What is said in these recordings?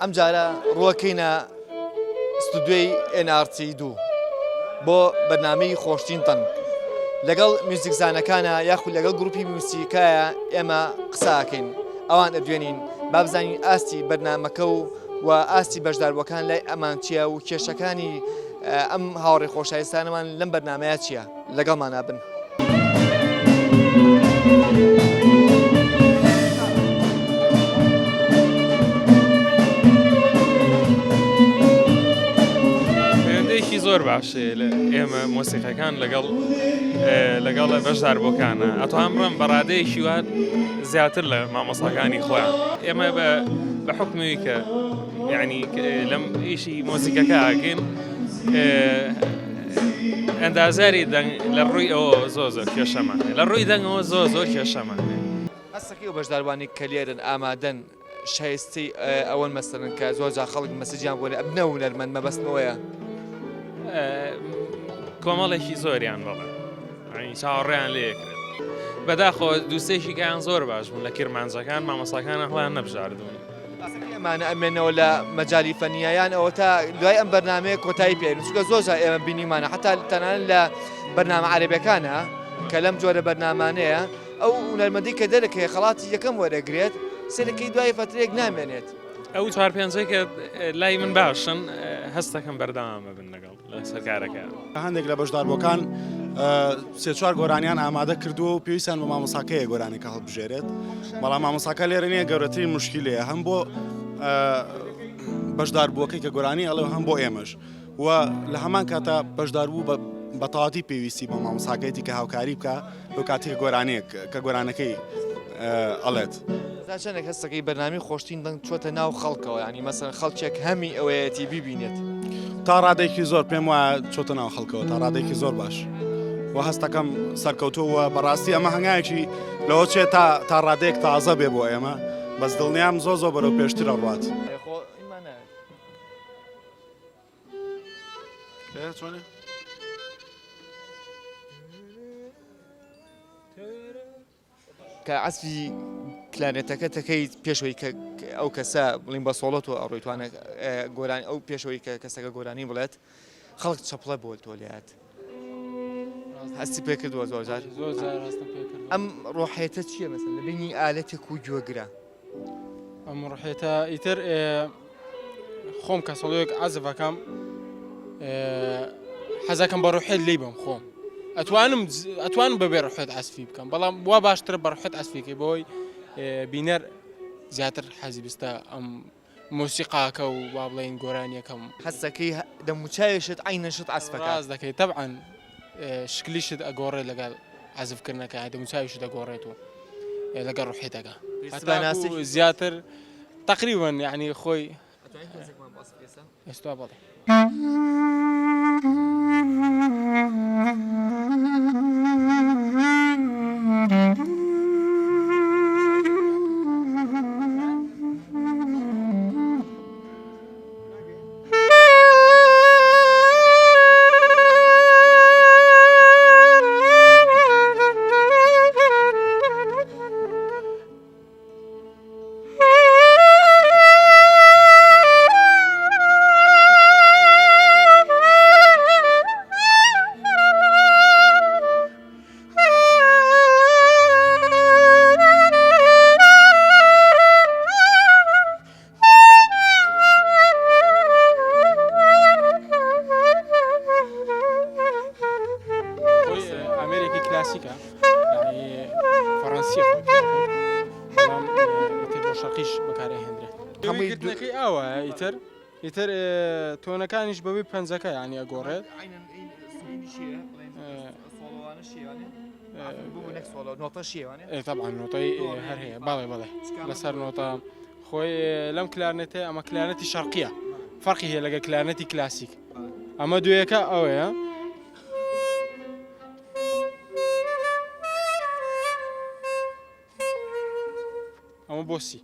ئەمجارە ڕووەکەینە ستودیۆی NRT دوو بۆ بەرنامەی خۆشترین دەنگ. لەگەڵ میوزیکزانەکانە یاخود لەگەڵ گروپی میوسیکایە ئێمە قسە ئەکەین ئەوان ئەدوێنین با بزانین ئاستی بەرنامەکە و و ئاستی بەشداربووەکان لای ئەمان چییە و کێشەکانی ئەم هاوڕێ خۆشەویستانەمان لەم بەرنامەیە چییە لەگەڵمانا بن. پەیوەندیەکی زۆر باش هەیە لە ئێمە مۆسیقەکان لەگەڵ لەگەڵ بەشداربووەکانە ئەتوان بڵێم بە ڕادەیەکی وا زیاتر لە مامۆستاکانی خۆیان ئێمە بە بە حکومی کە یعنی لەم ئیشی مۆزیکەکە ئاگەین ئەندازیاری دەنگ لە ڕووی ئەوە زۆر زۆر کێشەمان هەیە لە ڕووی دەنگەوە زۆر زۆر کێشەمان هەیە. هەستەکەی ئەو بەشداربووانەی کە لێرەن ئامادەن شایستەی ئەوەن مەسەلەن کە زۆر جار خەڵک مەسجیان بۆ ئەبنە هونەرمەند مەبەستم ئەوەیە. کۆمەڵێکی زۆریان بەڵێ یانی چاوەڕێیان لێ کرد بەداخەوە دووسێکی کەیان زۆر باش بوون لە کرمانجەکان مامۆستاکان خۆیان نەبژاردوون. ئەمانە ئەمێنەوە لە مەجالی فەنیە یان ئەوە تا دوای ئەم بەرنمەیە کۆتایی پێ چونکە زۆر جار ئێمە بینیمانە حتا تەنانەت لە بەرنامە عەرەبیەکانە کە لەم جۆرە بەرنامانەیە ئەو هونەرمەندی کە دەرەکەی خەڵاتی یەکەم وەرەگرێت سەرەکەی دوای فەترێک نامێنێت. ئەو چوار پێنجەی کە لای من باشن هەستەکەم بەردەوام بن لەگەڵ لەسەر کارەکەیان. هەندێک لە بەشداربووەکان سێ چوار گۆرانیان ئامادە کردووە و پێویستیان بە مامۆستاکەیە گۆرانیەکە هەڵبژێرێت، بەڵام مامۆستاکە لێرە نییە گەورەترین موشکیلەیە هەم بۆ بەشداربووەکەی کە گۆرانی ئەڵێ و هەم بۆ ئێمەش و لە هەمان کاتا بەشداربوو بە تەواوەتی پێویستی بە مامۆستاکەیەتی کە هاوکاری بکە لەو کاتی کە گۆرانیەک کە گۆرانەکەی ئەڵێت. تا چەندێک هەستەکەی بەرنامەی خۆشترین دەنگ چۆتە ناو خەڵکەوە یانی مەسەن خەڵکێک هەمی ئەوەیەتی بیبینێت؟ تا ڕادێکی زۆر پێم وایە چۆتە ناو خەڵکەوە تا ڕادێکی زۆر باش و هەستەکەم سەرکەوتووە بەڕاستی ئەمە هەنگاوێکی لەوە چێت تا تا ڕادێک تازە بێ بۆ ئێمە بەس دڵنیام زۆر زۆر بەرەو پێشتر ئەڕوات. چۆنە؟ کە عەسفی کلارنێتەکە تەکەیت پێشەوەی کە ئەو کەسە بڵین بە سۆڵۆ تۆ ئەڕۆی توانە گۆرانی ئەو پێشەوەی کە کەسەکە گۆرانی بڵێت خەڵک چەپڵە بۆ تۆ لات هەستی پێ کردووە زۆر جار زۆر جار هەستم پێ کردووە ئەم ڕۆحێتە چییە مەسەن لە بینی ئالەتێک و گوێگرە ئەم ڕحێتە ئیتر خۆم کە سۆڵۆیەک عەزف ئەکەم حەزەکەم بە ڕوحێت لی بم خۆم ئەتوانم ئەتوانم بەبێ ڕحێت عەزفی بکەم بەڵام وا باشترە بە ڕحێت عەزفیکەی بۆی بینەر زیاتر حەزی بستە ئەم مۆسیقاکە و با بڵێین گۆرانیەکەم هەستەکەی دەموچاویشت عەینەن شت عەزفەکە ڕاست دەکەی تەبعەن شکلیشت ئەگۆڕێت لەگەڵ عەزفکردنەکە دەموچاویشت دەگۆڕێت و لەگەڵ ڕوحێتەکە هەتاکو زیاتر تقریبا یعنی خۆی ئێستا بەڵێ. ئامێرێکی کلاسیکە فەڕەنسیە بەڵام ئیتر بۆ شەرقیش بەکارئەهێندرێت. هەمووی گرتنەکەی ئاوایە ئیتر ئیتر تۆنەکانیش بەوەی پەنجەکە یانی ئەگۆڕێت. طبعا نۆتەی هەر هەیە بەڵێ بەڵێ لەسەر نۆتە خۆی لەم کلارنێتە ئەمە کلارنێتی شەرقیە فەرقی هەیە لەگە کلارنێتی کلاسیک ئەمە دوێیەکە ئەوەیە ئەمە بۆ سی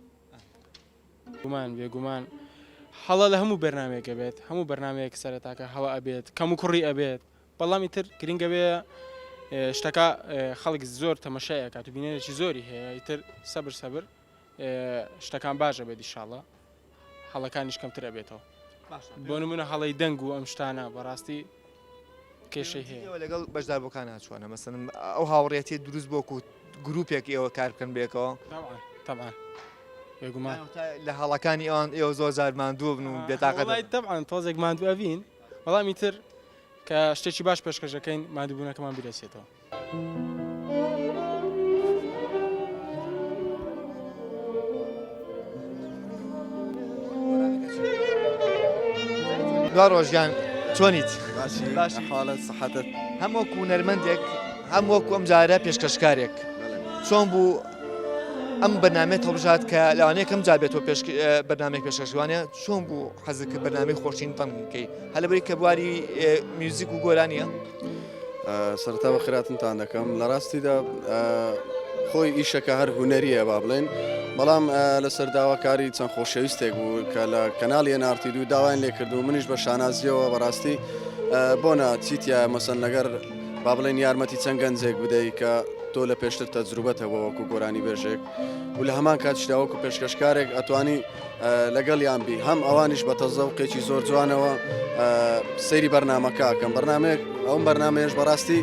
گومان بێگومان هەڵە لە هەموو بەرنمەیەکە بێت هەموو بەرنمەیەک سەرەتاکە هەڵە ئەبێت کەم و کوڕی ئەبێت بەڵام ئیتر گرنگە بێ شتەکە خەڵک زۆر تەمەشای ئەکات و بینەرێکی زۆری هەیە ئیتر سەبر سەبر شتەکان باش ئەبێت ئیشاڵا. هەڵەکانیش کەمتر ئەبێتەوە بۆ نمونە هەڵەی دەنگ و ئەم شتانە بەڕاستی کێشەی هەیە. ئێوە لەگەڵ بەشداربووەکانا چۆنە مەسەن ئەو هاوڕێتی دروست بۆ و گروپێک ئێوە کار بکەن بێکەوە تەبعەن بێگومان لە هەڵەکانی ئەوان ئێوە زۆر جار ماندوو بن و بێتاقەت تەبعەن تۆزێک ماندوو ئەبین بەڵام ئیتر کە شتێکی باش پێشکەش دەکەین ماندووبوونەکەمان بیرەچێتەوە. دوا ڕۆژیان چۆنیت؟ باشی حاڵت سەحەتت؟ هەم وەکو هونەرمەندێک هەم وەکو ئەم جارە پێشکەشکارێک چۆن بوو ئەم بەرنامەیەت هەڵبژارد کە لەوانەیە کەم جار بێت تۆ پێش بەرنامەیەک پێشکەشوانە چۆن بوو حەزت کرد بەرنامەی خۆشترین دەنگ بکەی هەر لەبەری کە بواری میوزیک و گۆرانیە؟ سەرەتا بەخێراتنتان دەکەم لە ڕاستیدا خۆی ئیشەکە هەر هونەریە با بڵێن بەڵام لەسەر داواکاری چەند خۆشەویستێک بوو کە لە کەناڵی NRT دوو داوایان لێکرد و منیش بە شانازیەوە بەڕاستی بۆنە چیتیا مەسەن لەگەر با بڵێن یارمەتی چەند گەنجێک بدەی کە تۆ لە پێشتر تەجروبەت هەبووە وەکو گۆرانی بێژێک و لە هەمان کاتیشدا وەکو پێشکەشکارێک ئەتوانی لەگەڵیان بی هەم ئەوانیش بە تەزەوقێکی زۆر جوانەوە سەیری بەرنامەکە ئەکەم بەرنامەیەک ئەو بەرنامەیەش بەڕاستی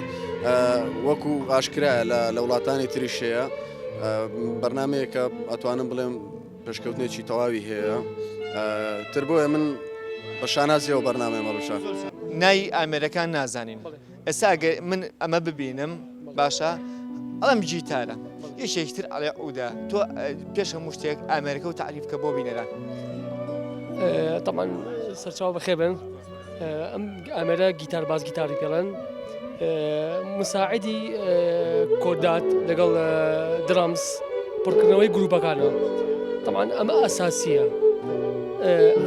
وەکو ئاشکرایە لە وڵاتانی تریش هەیە بەرنمەیەکە ئەتوانم بڵێم پێشکەوتنێکی تەواوی هەیە تر بۆیە من بە شانازیەوە بەرنامەیە مەڕوشە. ناوی ئامێرەکان نازانین ئێستا ئەگەر من ئەمە ببینم باشە ئەڵێم گیتارە یەکێکی تر ئەڵێ عودە تۆ پێش هەموو شتێک ئامێرەکە و تەعریف کە بۆ بینەران. تەبعەن سەرچاو بەخێر بن ئەم ئامێرە گیتار باز گیتاری پێڵێن مساعدی کۆردات لەگەڵ drums پڕکردنەوەی گروپەکانە تەبعەن ئەمە ئەساسیە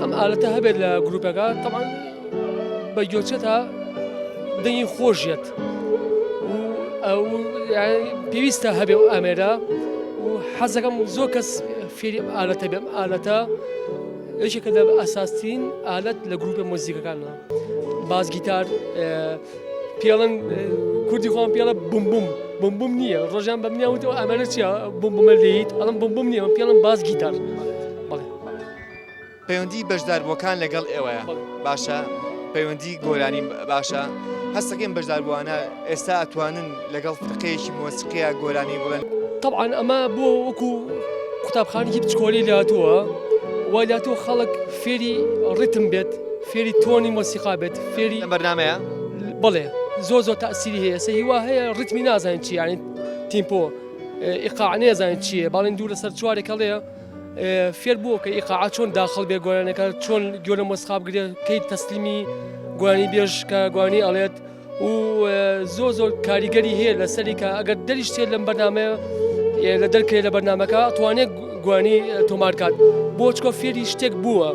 ئەم ئالەتە هەبێت لە گروپەکە تەبعەن بە گۆچەتا دەنگی خۆشیەت ئەو پێویستە هەبێ و ئامێرە و حەزەکەم زۆر کەس فێری ئەم ئالەتە بێم ئالەتە یەکێکە لە ئەساسترین ئالەت لە گروپە مۆزیکەکانە باز گیتار پێڵن کوردی خۆم پێڵە بوم بوم بوم بوم نییە ڕۆژان بە منیان وتەوە ئامێرە چییە بوم بومە لێیت ئەڵم بوم بوم نییە پێڵم باز گیتار بەڵێ. پەیوەندی بەشداربووەکان لەگەڵ ئێوەیە باشە پەیوەندی گۆرانی باشە هەستەکەین بەشداربووانە ئێستا ئەتوانن لەگەڵ فرقەیەکی مۆسیقیە گۆرانی بڵێن. تەبعەن ئەمە بۆ وەکو قوتابخانێکی بچکۆلەی لێهاتووە وای لێهاتووە خەڵک فێری ڕیتم بێت فێری تۆنی مۆسیقا بێت فێری لەم بەرنامەیە؟ بەڵێ زۆر زۆر تەئسیری هەیە ئێستا هیوا هەیە ڕیتمی نازانین چییە یانی تیمپۆ ئیقاع نێزانین چییە باڵین دوو لەسەر چوارێک هەڵەیە فێر بووە کە ئیقاعە چۆن داخڵ بێ گۆرانەکە چۆن گوێ لە مۆسیقا بگرێت کەی تەسلیمی گۆرانی بێژ کە گۆرانی ئەڵێت و زۆر زۆر کاریگەری هەیە لەسەری کە ئەگەر دەریش تێت لەم بەرنامەیە لە دەرکرێت لە بەرنامەکە توانێت گوانی تۆمارکات بۆ چکۆ فێری شتێک بووە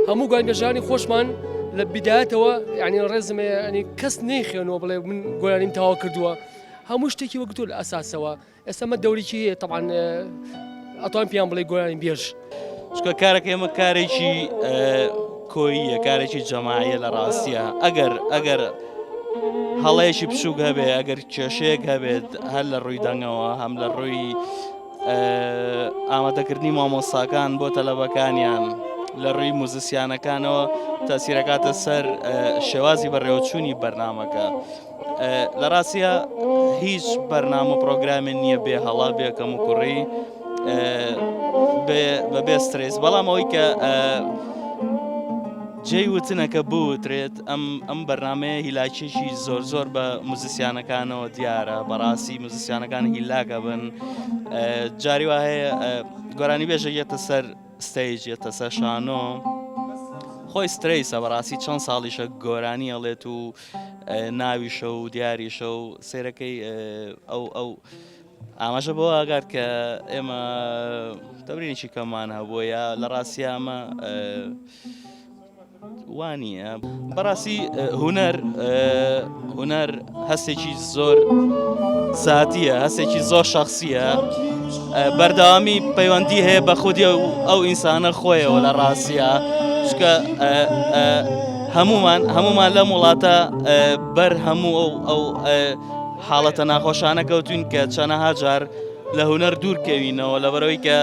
هەموو گوان بێژانی خۆشمان لە بدایەتەوە یعنی ڕێزمێ ینی کەس نەیخوێنەوە بڵێ من گۆرانیم تەواو کردووە هەموو شتێکی وەک تۆ لە ئەساسەوە ئێستا مە دەوریکی هەیە تەبعەن ئەتوان پیان بڵێ گۆرانی بێژ. چونکە کارەکە ئێمە کارێکی کۆییە کارێکی جەماعیە لە ڕاستیە ئەگەر ئەگەر هەڵەیەکی بچووک هەبێ ئەگەر کێشەیەک هەبێت هەر لە ڕووی دەنگەوە هەم لە ڕووی ئامادەکردنی مامۆستاکان بۆ تەلەبەکانیان لە ڕووی موزیسیانەکانەوە تاسیرەکاتە سەر شێوازی بەڕێوەچوونی بەرنمەکە لە ڕاستە هیچ بەرنامە و پرۆگرامێ نییە بێ هەڵا بێ کەم و کوڕی بە بێ سترێس بەڵام ئەوەی کە جێی وتنەکە بوترێت ئەم ئەم بەرنمەیە هیلاکێکی زۆر زۆر بە موزیسیانەکانەوە دیارە بەڕاستی موزیسیانەکان هیلاکە بن جاری وا هەیە گۆرانی بێژە یەتە سەر stage یەتە سەر شانۆ خۆی سترێسە بەڕاستی چەند ساڵیشە گۆرانی ئەڵێت و ناویشە و دیاریشە و سێرەکەی ئەو ئەو ئاماژە بۆ ئاگات کە ئێمە تەمرینێکی کەممان هەبووە یا لە ڕاستیا ئەمە وانە بەڕاستی هونەر هونەر هەستێکی زۆر زاتیە هەستێکی زۆر شخصیە بەردەوامی پەیوەندی هەیە بە خودی و ئەو ئینسانە خۆیەوە لە ڕاستە چکە هەمومان هەمومان لەم وڵاتە بەر هەموو ئەو ئەو حاڵەتە ناخۆشانە کەوتوین کە چەنەها جار لە هونەر دوور کەوینەوە لەبەرەوەی کە.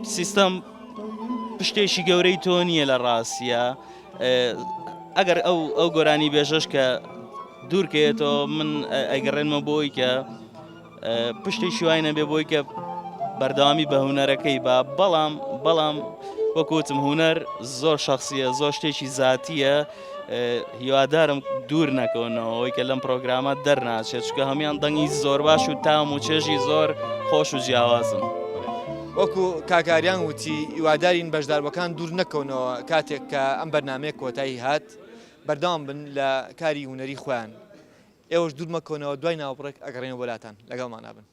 سیستەم پشتێکی گەورەی تۆ نییە لە ڕاستە ئەگەر ئەو ئەو گۆرانی بێژەش کە دوورکەیەتەوە من ئەگەڕێنمە بۆی کە پشتێکی وای نەبێ بۆی کە بەردەوامی بە هونەرەکەی با بەڵام بەڵام وەکوتم هونەر زۆر شخصیە زۆر شتێکی زاتیە هیوادارم دوور نەکەونەوە ئەوەی کە لەم پرۆگرامە دەرناچێت چکە هەمان دەنگی زۆر باش و تام و چێژی زۆر خۆش و جیاوازن. وەکو کاکاریان وتی هیوادارین بەشداربەکان دوور نەکەونەوە کاتێک کە ئەم بەرنمەیە کۆتایی هات بەردەوام بن لە کاری هونەری خۆیان ئێوەش دوور مەکەونەوە دوای ناوبڕێک ئەگەڕێنەوە بۆ لاتان لەگەڵمانا بن.